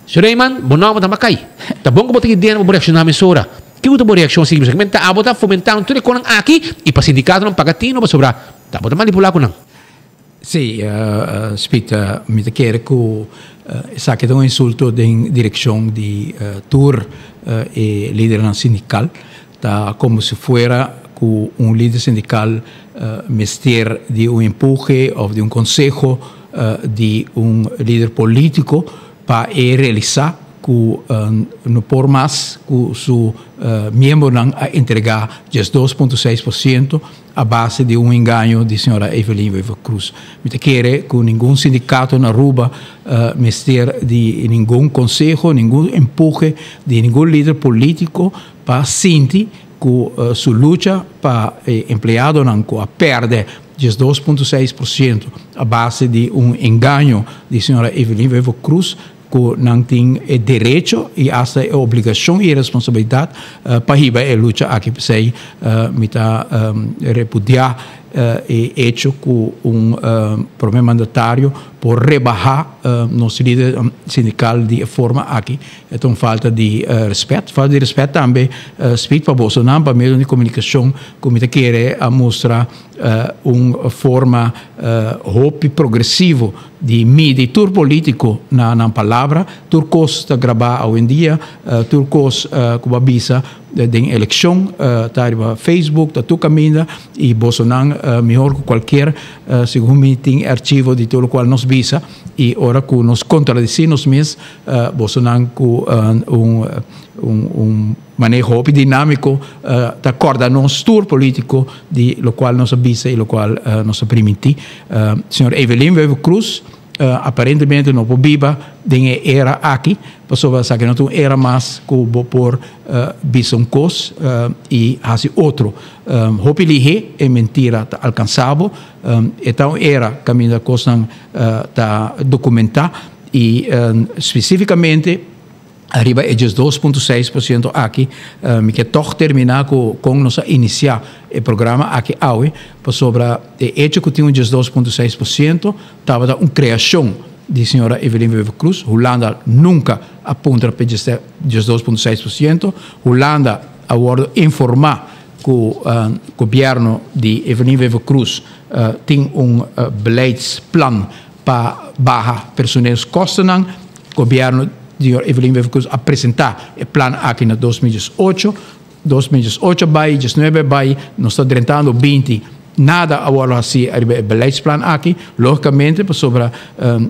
Señor Eman, bo nòmber ta Makai. Ta bon ku bo ta idea pa bo reakshoná mesora. Kiko ta bo reakshon sigui bisa? Kimen ta abo ta fomentando tur e konan aki i pa sindikatonan paga tino pasobra ta bo ta manipulá ku nan. Sí, Speed, mi ta kere ku esaki ta un insulto den direkshon di tur e lidernan sindikal. Ta komo si fuera ku un lider sindikal mester di un empuhe òf di un konseho di un lider polítiko pa e realisá ku no por mas ku su miembronan a entregá 12.6% a base di un engaño di señora Evelyn Wever-Croes. Mi ta kere ku ningun sindikato na Aruba mester di ningun konseho, ningun empuhe di ningun lider polítiko pa sinti ku su lucha pa e empleadonan ku a pèrdè 12.6% a base di un engaño di señora Evelyn Wever-Croes ku nan tin e derecho i asta e obligashon i e responsabilidat pa hiba e lucha aki. P'esei mi ta repudiá e echo ku un prome mandatario por rebahá nos lider sindikal di e forma aki. E ta un falta di rèspèt. Falta di rèspèt tambe spit pa bosonan pa medio di komunikashon ku mi ta kere a mustra un forma hopi progresivo di midi tur politico na nan palabra. Tur cos ta grabá awendia, tur cos cu bo a bisa den eleccion ta riba Facebook, ta tur caminda y bosonan mihor cu cualkier, segun mi, tin archivo di tur locual nos bisa y ora cu nos contradeci nos mes, bosonan cu un un maneho hopi dinámiko ta kòrda nos tur polítiko di lokual nos a bisa i lokual nos a primintí. Señor Evelyn Wever Croes aparentemente no por biba den e era aki pasobra esaki no ta un era mas ku bo por bisa un kos i hasi otro. Hopi lihé e mentira ta alkansá bo. E ta un era kaminda kosnan ta dokumentá i spesífikamente Ariba e 12.6% aki, mi ke tòg terminá ku kon nos a inisiá e programa aki awe, pasobra e echo ku tin un 12.6% tabata un kreashon di señora Evelyn Wever-Croes. Hulanda nunka a puntra pa e 12.6%. Hulanda a wòrdu informá ku gobièrnu di Evelyn Wever-Croes tin un beleidsplan pa baha personeelskostennan. Gobierno di Evelyn Wever-Croes a presenta e plan aki na 2018. 2018 bay, 19 bay, nos ta drentando 20. Nada a wordo haci ariba e beleidsplan aki, logicamente pasobra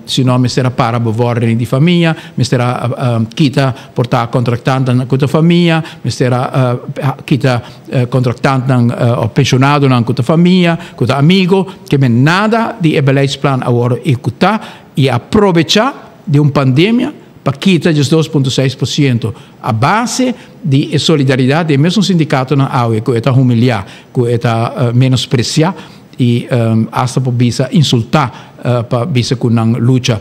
si no mester a para bevordering di famia, mester a kita por ta contractantenan cu ta famia, mester a kita contractantenan of pensionadonan cu ta famia, cu ta amigo, ke men nada di e beleidsplan a wordo ehecuta y a probecha di un pandemia pa kita 12.6% a base di e solidaridad di e mesun sindicatonan awe cu e ta humilia, cu e ta menosprecia y hasta por bisa insulta pa bisa cu nan lucha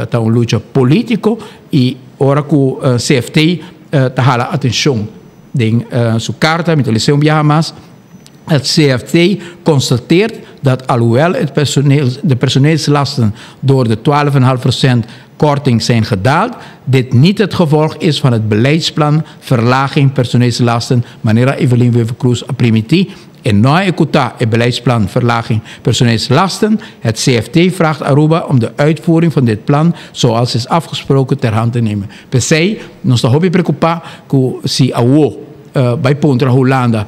ta un lucha politico y ora cu CFT ta hala atencion den su carta, mi ta lesa un biaha mas. Het CFT constateert dat alhoewel het personeel, de personeelslasten door de 12,5% korting zijn gedaald, dit niet het gevolg is van het beleidsplan verlaging personeelslasten, manera Evelyn Wever-Croes a primiti e no a ehecuta e beleidsplan verlaging personeelslasten. Het CFT vraagt Aruba om de uitvoering van dit plan, zoals is afgesproken, ter hand te nemen. P'esey, nos ta hopi preocupa cu si awo bai puntra Hulanda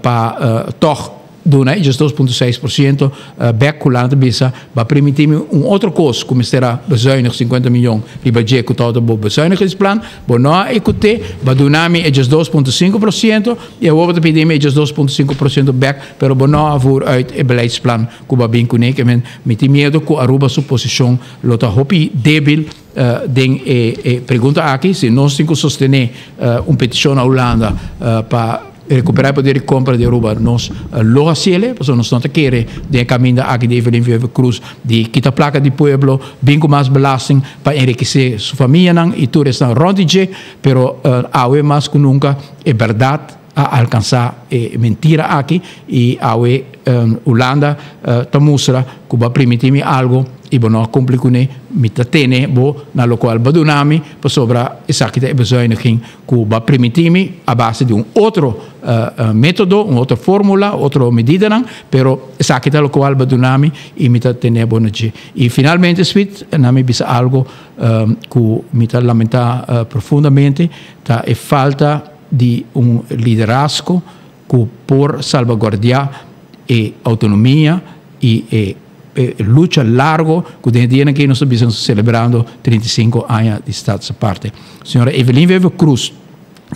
pa tòg duna e 2.6% bèk. Hulanda ta bisa, Ba primintí mi un otro kos ku mester a bezuinig 50 miyon riba dje ku tabata bo bezuinigingsplan. Bo no a ekut'é, ba duna mi e 2.5% i awor bo ta pidi mi e 2.5% bèk, pero bo no a voer uit e beleidsplan ku bo a bin kuné. Ke men mi tin miedu ku Aruba su posishon lo ta hopi débil Den e pregunta aki, si nos tin ku sostené un petishon na Hulanda pa rekuperá e poder di kompra di Aruba, nos lo hasiel, pasobra nos no ta kere den e kaminda aki di Evelyn Wever Croes di kita plaka di pueblo, bin ku mas belasting pa enrikesé su famianan i tur esnan rònt di dje. Pero awe mas ku nunka e bèrdat. A alkansá e mentira aki i awe Hulanda ta mustra ku bo a primintí mi algu i bo no a kumpli kuné, mi ta tene bo na lokual bo a duna mi pasobra esaki ta e bezuiniging ku bo a primintí mi a base di un otro método, un otro fórmula, otro medidanan, pero esaki ta lokual bo a duna mi i mi ta tene bo na dje. I finalmente Sweet, na mi bisa algu ku mi ta lamentá profundamente, ta e falta di un liderazgo ku por salvaguardiá e outonomia i e lucha largo ku den e dianan aki nos ta bisa nos ta selebrando 35 aña di Status Aparte. Señora Evelyn Wever Croes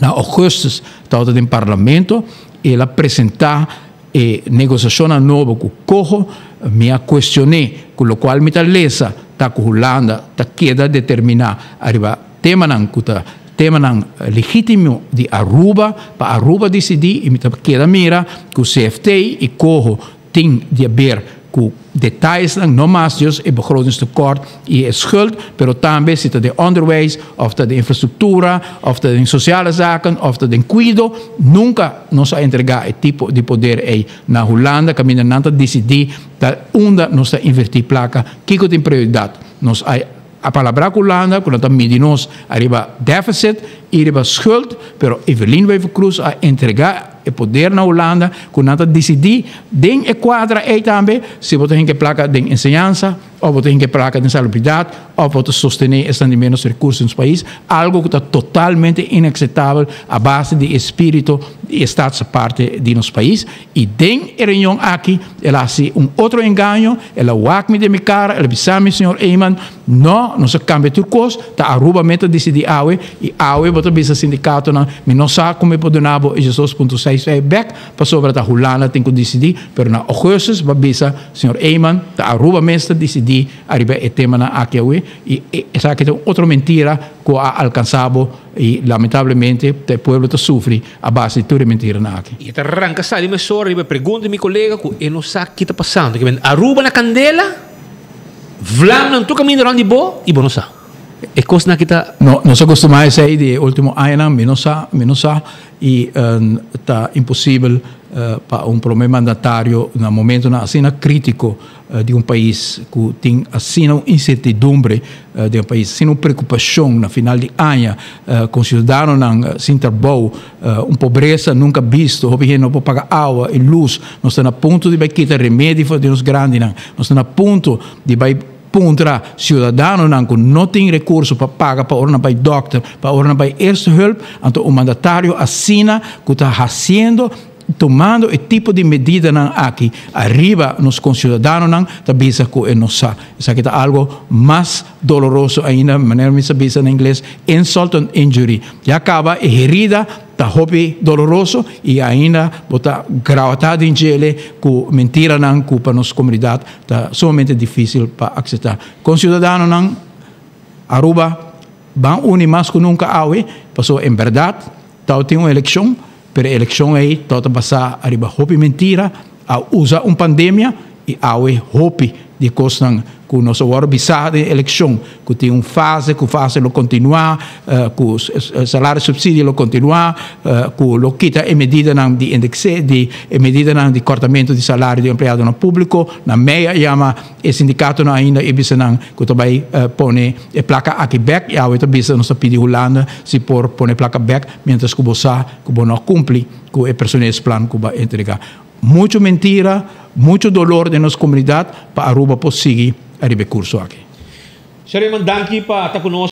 na ougùstus tabata den parlamento, el a presentá e negosiashonnan nobo ku Coho, mi a kuestion'é ku lokual mi ta lesa ta ku Hulanda ta keda determiná ariba temanan ku ta temanan legítimo di Aruba pa Aruba disidí i mi ta keda mira ku CFT i Coho tin di haber ku detayesnan, no mas dios e begrotingstekort i e schuld, pero tambe si ta den onderwijs òf ta den infrastruktura òf ta den sosiale zaken òf ta den kuido, nunka nos a entregá e tipo di poder ei na Hulanda kaminda nan ta disidí ta unda nos ta invertí plaka, kiko tin prioridat. Nos a. A palabrá ku Hulanda ku nan ta midi nos ariba deficit i riba schuld, pero Evelyn Wever-Croes a entregá e poder na Hulanda ku nan ta disidí den e kuadra ei tambe si bo ta hinka e plaka den enseñansa òf bo ta hinka e plaka den salubridat òf bo ta sostené esnan di ménos rekurso den nos pais, algu ku ta totalmente inakseptabel a base di e spiritu di e Staats aparte di nos pais. I den e reunion aki el a hasi un otro engaño, el a wak mi den mi kara, el a bisa mi, Señor Eman, no, nos a kambia tur kos, ta Aruba mes ta disidí awe, i awe bo ta bisa sindikatonan, mi no sa kon mi por duna bo e 12.66 bèk, pasobra ta Hulanda tin ku disidí, pero na ougùstus bo a bisa, Señor Eman, ta Aruba mes ta disidí ariba e temanan aki awe, i esaki ta un otro mentira ku a alkansá bo, i lamentablemente ta e pueblo ta sufri. A base di tur e mentiranan aki. I e ta ranka sali mesora riba e pregunta di mi kolega ku e no sa ki ta pasando. Ke men Aruba na kandela, vlamnan tur kaminda rònt di bo i bo no sa. E kosnan aki ta. No, nos a kustumá esei di e último añanan, mi no sa, mi no sa i ta imposibel pa un prome mandatario na momentonan asina krítiko di un pais ku tin asina un insertidumbre den e pais, asina un preokupashon na final di aña kon siudadanonan sin trabou, un pobresa nunka bisto, hopi hende no por paga awa i lus, nos ta na punto di bai kita remedi for di nos grandinan, nos ta na punto di bai puntra siudadanonan ku no tin rekurso pa paga pa ora nan bai dòkter, pa ora nan bai eerste hulp, anto un mandatario asina ku ta hasiendo Tumando e tipo di medidanan aki ariba nos conciudadanonan ta bisa cu e no sa. Esaki ta algo mas doloroso ainda, manera mi sa bisa na ingles, insult and injury. Ya caba e herida ta hopi doloroso y ainda bo ta grawata den djele cu mentiranan cu pa nos comunidad ta sumamente dificil pa acepta. Conciudadanonan Aruba ban uni mas cu nunca awe, pasobra en berdad tawata tin un eleccion. Pero e elekshon ei tabata basá ariba hopi mentira, a usa un pandemia i awe hopi di kosnan ku nos a wòrdu bisá den e elekshon, ku tin un fase, ku fase lo kontinuá, ku salario supsidio lo kontinuá, ku lo kita e medidanan di indekse, di e medidanan di kòrtamentu di salario di empleadonan públiko. Na mei a yama e sindikatonan ainda i bisa nan ku ta bai pone e plaka aki bèk i awe ta bisa nos ta pidi Hulanda si por pone e plaka bèk. Mientras ku bo sa ku bo no a kumpli ku e personeelsplan ku bo a entrega. Mucho mentira, mucho dolor den nos komunidat pa Aruba por sigui ariba e kurso aki. Sherman, danki pa ta ku nos.